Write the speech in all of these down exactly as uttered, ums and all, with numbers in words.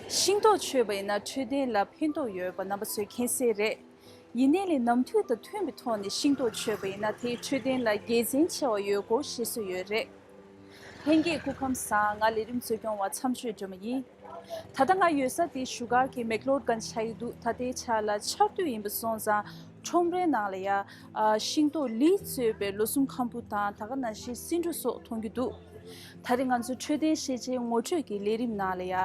ཤིང་ཏོག་མཆོད་པ་ཡིན་ན་འཕྲོད་བསྟེན་ལ་ཕན་ཐོགས་ཡོད་པ་རྣམ་པ་ཚོས་མཁྱེན་གསལ་རེད། ཡིན་ནའི་ལས་ནམ་དུས་དང་མཐུན་པའི་ཐོག་ནས་ཤིང་ཏོག་མཆོད་པ་ཡིན་ན་དེའི་འཕྲོད་བསྟེན་ལ་དགེ་མཚན་ཆེ་བ་ཡོད་སྐོར་བཤད་སྲོལ་ཡོད་རེད། ལྷན་རྒྱས་སྐུ་ཁམས་བཟང་། ང་ལས་རིམ་གཙོ་སྐྱོང་བ་མཚམས་གཅོད་སྒྲོལ་མ་ཡིན། ད་ལྟ་ང་ཡོད་ས་དེ་བཞུགས་སྒར་གྱི་མེག་ལོར་གྷན་ཆགས་ཀྱི་འདུག་ད་ལྟའི་ཆར་ལ་ཆར་དུས་ཡིན་པ་སོང་ཙང་ཁྲོམ་རའི་ནང་ལ་ཡ་ཤིང་ཏོག་ལི་གཙོས་པའི་ལོ་གསུམ་ཁམ་བུ་དང་ད་ག་ནང་བཞིན་སེ་འབྲུ་སོགས་མཐོང་རྒྱུ་འདུག་ད་རེས་ང་ཚོ་འཕྲོད་བསྟེན་ཤེས་བྱའི་ངོ་སྤྲོད་ཀྱི་ལས་རིམ་ནང་ལ་ཡ།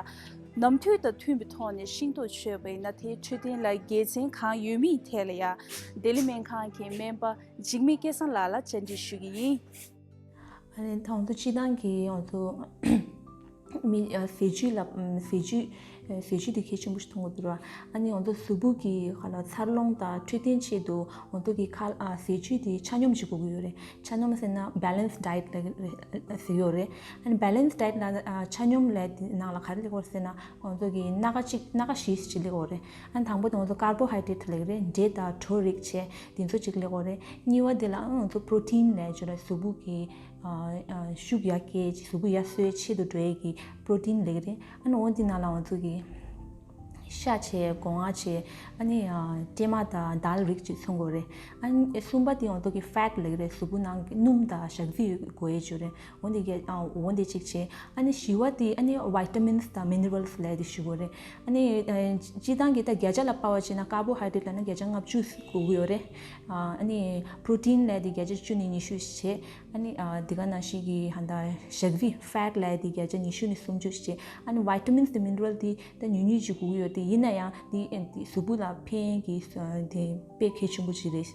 ནམ་དུས་དང་མཐུན་པའི་ཐོག་ནས་ཤིང་ཏོག་མཆོད་པ་ཡིན་ན་དེའི་འཕྲོད་བསྟེན་ལ་དགེ་མཚན་གང་ཡོད་མེད་ཐད་ལ་ཡ། ལྡི་ལི་སྨན་ཁང་གི་སྨན་པ་འཇིགས་མེད་སྐལ་བཟང་ལགས་ལ་བཅར་འདྲི་ཞུ་གི་ཡིན། ཨ་ནི་ད་ང་ཚོ་སྤྱིར་བཏང་གི་ང་ཚོ་མི་ཟས་བཅུད་ལ་ཟས་བཅུད་ཟས་བཅུད་དེ་གལ་ཆེན་པོ་ཞིག་མཐོང་གི་འདུག་ར། ཨ་ནི་ང་ཚོ་གཟུགས་པོ་གི་ཁ་ལ་འཚར་ལོངས་དང་འཕྲོད་བསྟེན་ཆེད་དུ་ང་ཚོ་གི་ཁ་ཟས་བཅུད་དེ་ཆ་སྙོམས་ཤིག་དགོས་ཀྱི་ཡོད་རེད། ཆ་སྙོམས་ཟེར་ན་balance diet ལབ་ཟེར་ཡོད་རེད། ཨ་ནི་balance diet ལ་ཆ་སྙོམས་ལབ་དེ་ནང་ལ་ག་རེ་ལབ་དགོས་ཟེར་ན་ང་ཚོ་གི་སྣ་ཁ་གཅིག་སྣ་ཁ་བཞི་ཅིག་ལབ་དགོས་རེད། ཨ་ནི་དང་པོ་དེ་ང་ཚོ་carbohydrate ལབ་ཀྱི་རེད། འབྲས་དང་གྲོ་རིགས་བྱས་དེ་ཚོ་གཅིག་ལབ་དགོས་རེད། གཉིས་པ་དེ་ལ་ང་ཚོ་protein ལབ་ཀྱི་རེད། གཟུགས་པོ་གི་ཤུགས་ཡར་སྐྱེད་ཀྱི་གཟུགས་པོ་ཡར་གསོའི་ཆེད་དུ་འགྲོ་ཡས་ཀྱི་protein ལབ་ཀྱི་རེད། ཨ་ནི་འོ་དེ་ནང་ལ་ང་ཚོ་གི་ཤ་བྱས་སྒོ་ང་བྱས་ཨ་ནི་ཀྲེ་མ་དང་དཱལ་རིགས་ཅིག་ཚོང་དགོས་རེད། ཨ་ནི་གསུམ་པ་དེ་ང་ཚོ་གི་fat ལབ་ཀྱི་རེད། གཟུགས་པོ་ནང་གི་སྣུམ་དང་ཞག་རྩི་ཡོད་དགོས་ཡས་ཅིག་རེད། འོ་འདི་ག་ཨ་འོ་འདི་གཅིག་བྱས། ཨ་ནི་བཞི་བ་དེ་ཨ་ནི་vitamins དང་minerals ལབ་དེ་ཞུ་དགོས་རེད། ཨ་ནི་ཨ་སྤྱིར་བཏང་གི་ད་བརྒྱ་ཆ་ལ་དཔག་པ་བྱས་ན་carbohydrate ལབ་ན་བརྒྱ་ཆ་ལྔ་བཅུ་དགོས་ཀྱི་ཡོད་རེད། ཨ་ནི་protein ལབ་དེ་བརྒྱ་ཆ་བཅུ་ནས་ཉི་ཤུ་བྱས། ཨ་ནི་ཨ་འདི་ག་ནང་བཞིན་གྱི་ཧ་ད་ཞག་རྩི་fat ལབ་དེ་བརྒྱ་ཆ་ཉི་ཤུ་ནས་སུམ་ཅུ་བྱས། ཨ་ནི་vitamins དང་mineral དེ་ད་ཉུང་ཉུང་ཅིག་དགོས་ཀྱི་ཡོད་དེ་ཡིན་ན་ཡང་དེ་ཨ་དེ་གཟུགས་པོ་ལ་ཕན་གྱི་དེ་དཔེ་གལ་ཆེན་པོ་ཅིག་རེད།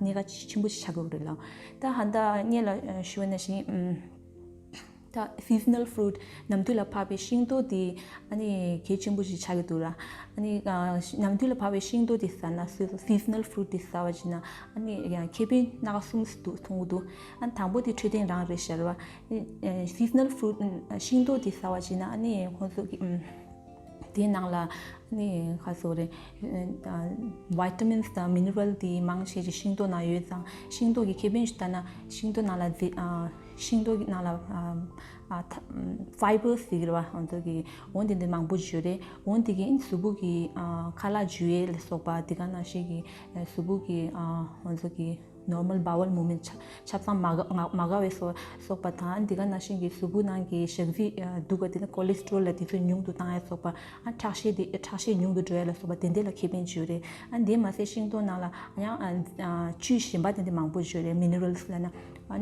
གནད་འགག་ཆེན་པོ་ཅིག་ཆགས་ཀྱི་ཡོད་རེད་ལ། ད་ཧ་ད་སྔོན་ལ་ཞུ་བ་ནང་བཞིན་ཨམ། ད་seasonal fruit ནམ་དུས་ལ་བབས་པའི་ཤིང་ཏོག་དེ་ཨ་ནི་གལ་ཆེན་པོ་ཞིག་ཆགས་ཀྱི་འདུག་ར། ཨ་ནི་ནམ་དུས་ལ་བབས་པའི་ཤིང་ཏོག་དེ་ཟ་ན་seasonal fruit དེ་ཟ་བ་ཅིག་ན་ཨ་ནི་ཡང་ཁེ་ཕན་སྣ་ཁ་གསུམ་འདུག་མཐོང་གི་འདུག་ཨ་ནི་དང་པོ་དེ་འཕྲོད་བསྟེན་རང་རེད་ཤག་ར་བ། seasonal fruit ཤིང་ཏོག་དེ་ཟ་བ་ཅིག་ན་ཨ་ནི་ཁོང་ཚོ་གི་དེའི་ནང་ལ་ནི་ག་ཟེར་དགོས་རེད། vitamins དང་mineral དེ་མང་ཆེ་ཅིག་ཤིང་ཏོག་ནང་ཡོད་ཙང་ཤིང་ཏོག་གི་ཁེ་ཕན་ཞིག་ལྟ་ན་ཤིང་ཏོག་ནང་ལ་རྫས་ཤིང་ཏོག་གི་ནང་ལ་fibers ཟེར་གྱི་རེད་བ། ང་ཚོ་གི་འོ་དེ་འདྲ་མང་པོ་ཅིག་ཡོད་རེད། འོ་དེ་གི་གཟུགས་པོ་གི་ཁ་ལག་འཇུ་ཡས་ལ་སོགས་པ་དེ་ག་ནང་བཞིན་གྱི་གཟུགས་པོ་གི་ང་ཚོ་གི་normal bowel movement ཆ་ཆབ་གསང་མ་དགའ་མ་དགའ་བའི་སོ་སོགས་པ་དང་འདི་ག་ནང་བཞིན་གྱི་གཟུགས་པོ་ནང་གི་ཞག་རྩི་སྡུག་པ་དེ་ནི་cholesterol ལ་དེ་ཚོ་ཉུང་དུ་བཏང་ཡ་སོགས་པ་ཨ་ཁྲག་ཤེད་དེ་ཁྲག་ཤེད་ཉུང་དུ་འགྲོ་ཡ་ལ་སོགས་པ་དེ་འདྲ་ལ་ཁེ་ཕན་ཅིག་ཡོད་རེད། ཨ་འདི་མ་ཟད་ཤིང་ཏོག་ནང་ལ་ཡང་བཅུད་གཞན་པ་དེ་འདྲ་མང་པོ་ཅིག་ཡོད་རེད། minerals ལབ་ན་ཨ་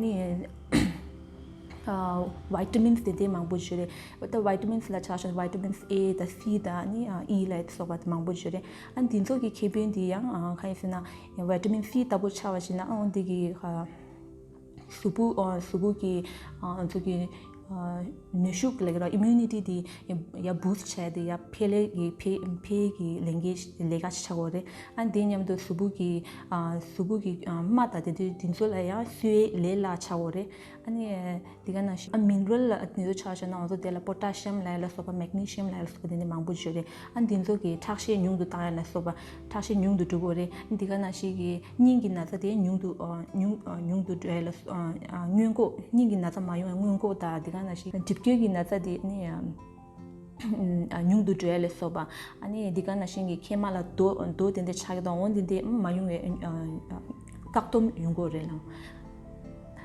ནི་vitamins དེ་འདྲ་མང་པོ་ཅིག་ཡོད་རེད། ད་vitamins ལ་ཆ་བཞག་vitamins A དང་C དང་ཨ་ནི་E ལ་སོགས་པ་དེ་མང་པོ་ཅིག་ཡོད་རེད། ཨ་འདི་ཚོ་གི་ཁེ་ཕན་དེ་ཡང་ག་ཡིན་ཟེར་ན། vitamin C ལྟ་བུ་ཆགས་པ་ཞིག་ན་ཨང་འདི་གི་ཨ་གཟུགས་པོ་ཨ་གཟུགས་པོ་གི་ཨ་ང་ཚོ་གི་ཨ་ནུས་ཤུགས་ལབ་ཀྱི་ར་immunity དེ་ཡ་boost བྱས་ཏེ་ཡ་འཕེལ་ལས་ཀྱི་འཕེལ་འཕེལ་གྱི་ལས་འགན་ལས་ཀ་ཞིག་ཆགས་ཡོད་རེད། ཨ་འདི་མཉམ་དུ་གཟུགས་པོ་གི་ཨ་གཟུགས་པོ་གི་ཨ་རྨ་དང་དེ་དུས་དེ་ཚོ་ལ་ཡང་གསོ་བའི་ལས་ལ་ཆགས་ཡོད་རེད། ཨ་ནི། དེ་ག་ནང་བཞིན་ཨ་mineral ལ་དེ་ཚོ་ཆ་བཞག་ན་ང་ཚོ་དེ་ལ་potassium ལབ་ཡ་ལ་སོགས་པ་magnesium ལབ་ཡ་ལ་སོགས་པ་དེ་འདྲ་མང་པོ་ཡོད་རེད། ཨ་འདི་ཚོ་གི་ཁྲག་ཤེད་ཉུང་དུ་བཏང་ཡ་ལ་སོགས་པ་ཁྲག་ཤེད་ཉུང་དུ་འགྲོ་གི་རེད། དེ་ག་ནང་བཞིན་གི་སྙིང་གི་ན་ཚ་དེ་ཉུང་དུ་ཨ་ཉུང་ཨ་ཉུང་དུ་འགྲོ་ཡ་ལ་སོ་ཨ་ཨ་སྔོན་འགོག་སྙིང་གི་ན་ཚ་མ་ཡོང་བའི་སྔོན་འགོག་དང་དེ་ག་ནང་བཞིན་འགྲིབ་སྐྱོན་གྱི་ན་ཚ་དེ་ནི་ཨ་ཉུང་དུ་འགྲོ་ཡ་ལ་སོགས་པ་ཨ་ནི་དེ་ག་ནང་བཞིན་གི་མཁལ་མ་ལ་རྡོ་རྡོ་དེ་འདྲ་ཆགས་ཀྱི་དང་འོ་དེ་འདྲ་མ་ཡོང་བའི་ཨ་བཀག་སྡོམ་ཡོང་གི་རེད་ལ།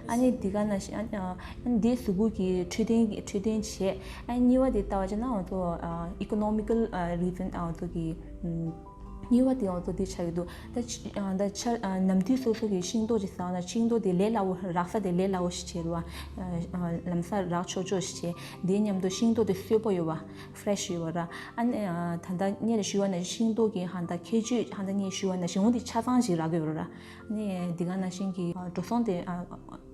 ཨ་ནི་འདི་ག་ནང་བཞིན་ཨ་ནི་འདི་གཟུགས་པོ་གི་འཕྲོད་བསྟེན་གྱི་འཕྲོད་བསྟེན་བྱས། ཨ་ནི་གཉིས་པ་དེ་ལྟ་བ་བྱས་ན་ང་ཚོ་economical reason ང་ཚོ་གི་གཉིས་པ་དེ་ང་ཚོ་འདི་ཆགས་ཀྱི་འདུག་ད་ཆ་ད་ཆ་ནམ་དུས་སོ་སོ་གི་ཤིང་ཏོག་ཅིག་ཟ་ན་ཤིང་ཏོག་དེ་ལས་སླ་བོ་རག་ས་དེ་ལས་སླ་བོ་ཞིག་བྱས་རེད་བ། ལམ་སང་རག་ཆོག་ཆོག་ཞིག་བྱས། དེའི་མཉམ་དུ་ཤིང་ཏོག་དེ་གསོན་པོ་ཡོད་བ། fresh ཡོད་བ་ར། ཨ་ནི་ད་ལྟ་སྔོན་ལ་ཞུས་པ་ནང་བཞིན་ཤིང་ཏོག་གི་ཧ་ད་ཁྱད་ཆོས་ཧ་ད་སྔོན་ཞུས་པ་ནང་བཞིན་འོ་དེ་ཆ་ཚང་ཞིག་རག་གི་ཡོད་ར། ནི་འདི་ག་ནང་བཞིན་གྱི་འགྲོ་སོང་དེ་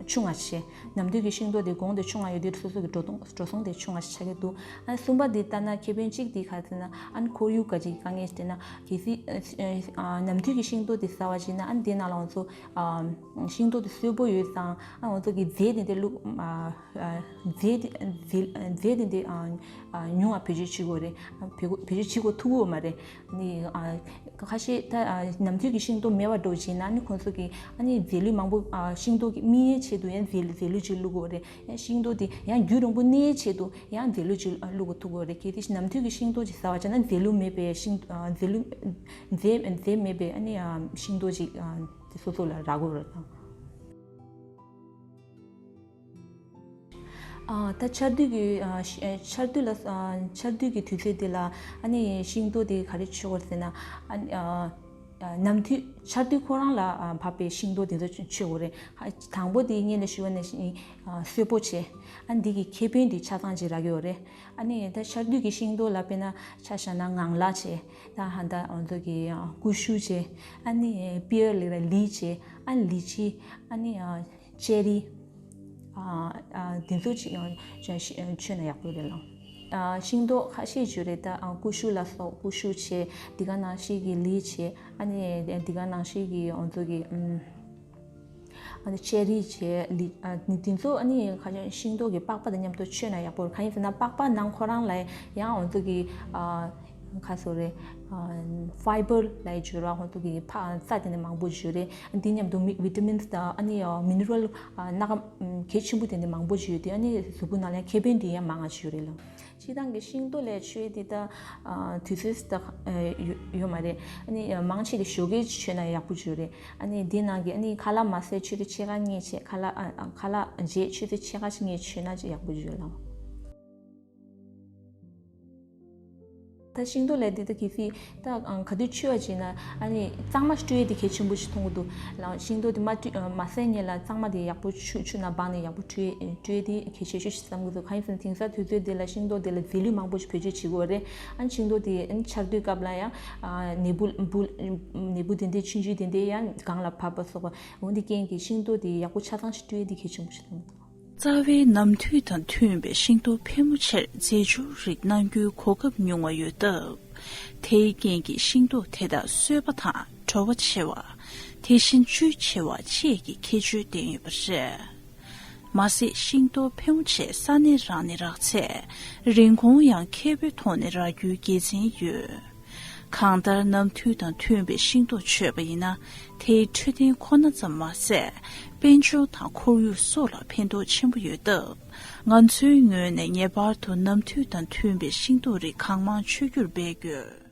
ཆུང་ང་ཆེ། ནམ་དུས་ཀྱི་ཤིང་ཏོག་དེ་གོང་དེ་ཆུང་ང་ཡོད་དུས་སོ་སོ་གི་འགྲོ་སོང་འགྲོ་སོང་དེ་ཆུང་ང་ཆགས་ཀྱི་འདུག་ཨ་གསུམ་པ་འདི་ལྟ་ན་ཁེ་ཕན་གཅིག་འདི་ག་ཟེར་ན་ཨ་ནི་ཁོར་ཡུག་ག་ཅིག་དཀའ་ངལ་ཞིག་འཕྲད་ན་གལ་སྲིད་ ཨ་ནམ་དུས་ཀྱི་ཤིང་ཏོག་དེ་ཟ་བ་བྱས་ན། ཨ་ནི་དེ་ནང་ལ་ང་ཚོ་ཨ་ཤིང་ཏོག་དེ་སོས་པོ་ཡོད་ཙང་། ཨ་ང་ཚོ་གི་རྫས་དེ་འདྲ་བླུགས། ཨ་རྫས་དེ་རྫས་རྫས་དེ་འདྲ་ཨ་ཨ་ཉུང་བ་བེད་སྤྱོད་བྱེད་དགོས་རེད། ཨ་བེད་སྤྱོད་བྱེད་དགོས་ཐུག་གི་ཡོད་མ་རེད། ནི་ཨ་ཁ་ཤས་ད་ཨ་ནམ་དུས་ཀྱི་ཤིང་ཏོག་མེད་པ་འདྲ་བྱས་ན། ནི་ཁོང་ཚོ་གི་ཨ་ནི་རྫས་ལུད་མང་པོ། ཨ་ཤིང་ཏོག་གི་མིའི་ཆེད་དུ་ཡང་རྫས་རྫས་ལུད་ཅིག་བླུགས་དགོས་རེད། ཡང་ཤིང་ཏོག་དེ་ཡང་རྒྱུན་རིང་པོ་གནས་ཆེད་དུ་ཡང་རྫས་ལུད་ཅིག་བླུགས་དགོས་ཐུག་གི་ཡོད་རེད། གལ་ཏེ་ནམ་དུས་ཀྱི་ཤིང་ཏོག་ཅིག་ཟ་བ་བྱས་ན། རྫས་ལུད་མེད་པའི་ཤིང་། ཨ་རྫས་ལུད་རྫས་རྫས་མེད་པའི་ཨ་ནི་ཨ་ཤིང་ཏོག་ཅིག་ཨ་དེ་སོ་སོ་ལ་རག་གི་ཡོད་རེད་དང་། ཨ་ད་ཆར་དུས་ཀྱི་ཨ་ཤ་ཨ་ཆར་དུས་ལ། ཨ་ཆར་དུས་ཀྱི་དུས་ཚོད་དེ་ལ་ཨ་ནི་ཤིང་ཏོག་དེ་ག་རེ་མཆོད་དགོས་ཟེར་ན། ཨ་ནི་ཨ་ཨ་ནམ་དུས་ཆར་དུས་ཁོ་རང་ལ་ཨ་བབས་པའི་ཤིང་ཏོག་དེ་ཚོ་མཆོད་དགོས་རེད། ཨ་དང་པོ་དེ་སྔོན་ལ་ཞུས་པ་ནང་བཞིན་ཨ་སོས་པོ་བྱས། ཨ་འདི་གི་ཁེ་ཕན་དེ་ཆ་ཚང་ཅིག་རག་གི་ཡོད་རེད། ཨ་ནི་ད་ཆར་དུས་ཀྱི་ཤིང་ཏོག་ལ་དཔེར་ན་ཆ་བཞག་ན་ངང་ལག་བྱས། ད་ཧ་ད་ང་ཚོ་གི་ཨ་ཀུ་ཤུ་བྱས། ཨ་ནི་པི་ཡར་ལབ་ན་ལི་བྱས། ཨ་ནི་ལི་ཅི། ཨ་ནི་ཨ་ཅེ་རི། ཨ་ཨ་དེ་ཚོ་ཅིག་ཨ་ཅ་ཤི་ཨ་མཆོད་ན་ཡག་པོ་རེད་ལགས། ཨ་ཤིང་ཏོག་ཁ་ཤས་ཅིག་ཡོད་རེད། ད་ཨ་ཀུ་ཤུ་ལ་སོགས། ཀུ་ཤུ་བྱས། དེ་ག་ནང་བཞིན་གྱི་ལི་བྱས། ཨ་ནི་དེ་ག་ནང་བཞིན་གྱི་ང་ཚོ་གི་ཨམ་ཨ་ནི་ཅེ་རི་བྱས། ལི་ཨ་ནི་དེ་ཚོ་ཨ་ནི་ཁ་ཤས་ཤིང་ཏོག་གི་པགས་པ་དང་མཉམ་དུ་མཆོད་ན་ཡག་པོ་རེད། གང་ཡིན་ཟེར་ན་པགས་པ་ནང་ཁོ་རང་ལ་ཡང་ང་ཚོ་གི་ཨ་ཁ་སོ་རེད། ཕའི་བར་ལབ་ཡས་ཅིག་ཡོད་རེད། ཁོང་ཚོ་གི་ཕ་རྩ་དེ་འདྲ་མང་པོ་ཅིག་ཡོད་རེད། འདི་མཉམ་དུ་མི་ཝི་ཊ་མིན་དང་ཨ་ནི་མི་ནི་རལ་སྣ་ཁ་གལ་ཆེན་པོ་དེ་འདྲ་མང་པོ་ཅིག་ཡོད་དེ། ཨ་ནི་གཟུགས་པོ་ནང་ལ་ཡང་ཁེ་ཕན་དེ་ཡང་མང་ང་ཅིག་ཡོད་རེད་ལགས། སྤྱིར་བཏང་གི་ཤིང་ཏོག་ལ་མཆོད་དེ་ད་དུས་ཚོད་ད་ཡོད་མ་རེད། ཨ་ནི་མང་ཆེ་གི་ཞོགས་ཀས་མཆོད་ན་ཡག་པོ་ཅིག་ཡོད་རེད། ཨ་ནི་འདི་ནང་གི་ཨ་ནི་ཁ་ལག་མ་ཟས་ཆུ་ཚོད་ཕྱེད་ཀ་སྔོན་བྱས། ཁ་ལག་ཨ་ཁ་ལག་བརྗེས་ཆུ་ཚོད་ཕྱེད་ཀ་ཞིག་སྔོན་མཆོད་ན་ཅིག་ཡག་པོ་ཅིག་ཡོད་ལགས། ད་ཤིང་ཏོག་ལ་འདི་ད་གལ་སྲིད་ད་ག་དུས་མཆོད་པ་བྱས་ན། ཨ་ནི་གཙང་མ་བཀྲུ་ཡས་དེ་གལ་ཆེན་པོ་ཞིག་མཐོང་གི་འདུག་ལགས། ཤིང་ཏོག་དེ་མ་བཀྲུ་མ་ཟས་སྔོན་ལ་གཙང་མ་དེ་ཡག་པོ་ཆུ་ཆུ་ནང་སྦངས་ནས་ཡག་པོ་བཀྲུ་བཀྲུ་ཡས་དེ་གལ་ཆེ་ཤོས་ཤིག་བསམ་གི་འདུག། གང་ཡིན་ཟེར་ན་དེང་སང་དུས་ཚོད་འདི་ལ་ཤིང་ཏོག་དེ་ལ་རྫས་ལུད་མང་པོ་ཞིག་བེད་སྤྱོད་བྱེད་ཀྱི་ཡོད་རེད། ཨ་ནི་ཤིང་ཏོག་དེ་ཨ་ནི་ཆར་དུས་སྐབས་ལ་ཡང་ཨ་ནད་འབུ་འབུ་ནད་འབུ་དེ་འདྲའི་ཆུང་ཆུང་དེ་འདྲའི་ཡང་གངས་ལ་བབས་པ་སོགས་པ། འོ་འདི་རྐྱེན་གྱིས་ཤིང་ཏོག་དེ་ཡག་པོ་ཆ་ཚང་ཞིག་བཀྲུ་ཡས་དེ་གལ་ཆེན་པོ་ཞིག་མཐོང་གི་འདུག། རྩ་བའི་ནམ་དུས་དང་མཐུན་པའི་ཤིང་ཏོག་ཕལ་མོ་ཆེར་རྫས་སྦྱོར་རིགས་གནང་རྒྱུའི་གོ་སྐབས་ཉུང་བ་ཡོད་སྟབས། དེའི་རྐྱེན་གྱིས་ཤིང་ཏོག་དེ་དག་སོས་པ་དང་བྲོ་བ་ཆེ་བ། དེ་བཞིན་བཅུད་ཆེ་བ་བཅས་ཀྱི་ཁྱད་ཆོས་ལྡན་ཡོད་པ་རེད། མ་ཟད་ཤིང་ཏོག་ཕལ་མོ་ཆེ་ས་གནས་རང་ནས་རག་ཚད་རིན་གོང་ཡང་ཁེ་པོའི་ཐོག་ནས་རག་རྒྱུའི་དགེ་མཚན་ཡོད། གང་ལྟར་ནམ་དུས་དང་མཐུན་པའི་ཤིང་ཏོག་མཆོད་པ་ཡིན་ན། དེའི་འཕྲོད་བསྟེན་ཁོ་ན་ཙམ་མ་ཟད། དཔལ་འབྱོར་དང་ཁོར་ཡུག་སོགས་ལ་ཕན་ཐོགས་ཆེན་པོ་ཡོད་སྟབས། ང་ཚོའི་ངོས་ནས་ངེས་པར་དུ་ནམ་དུས་དང་མཐུན་པའི་ཤིང་ཏོག་རིགས་གང་མང་མཆོད་རྒྱུར་འབད་དགོས།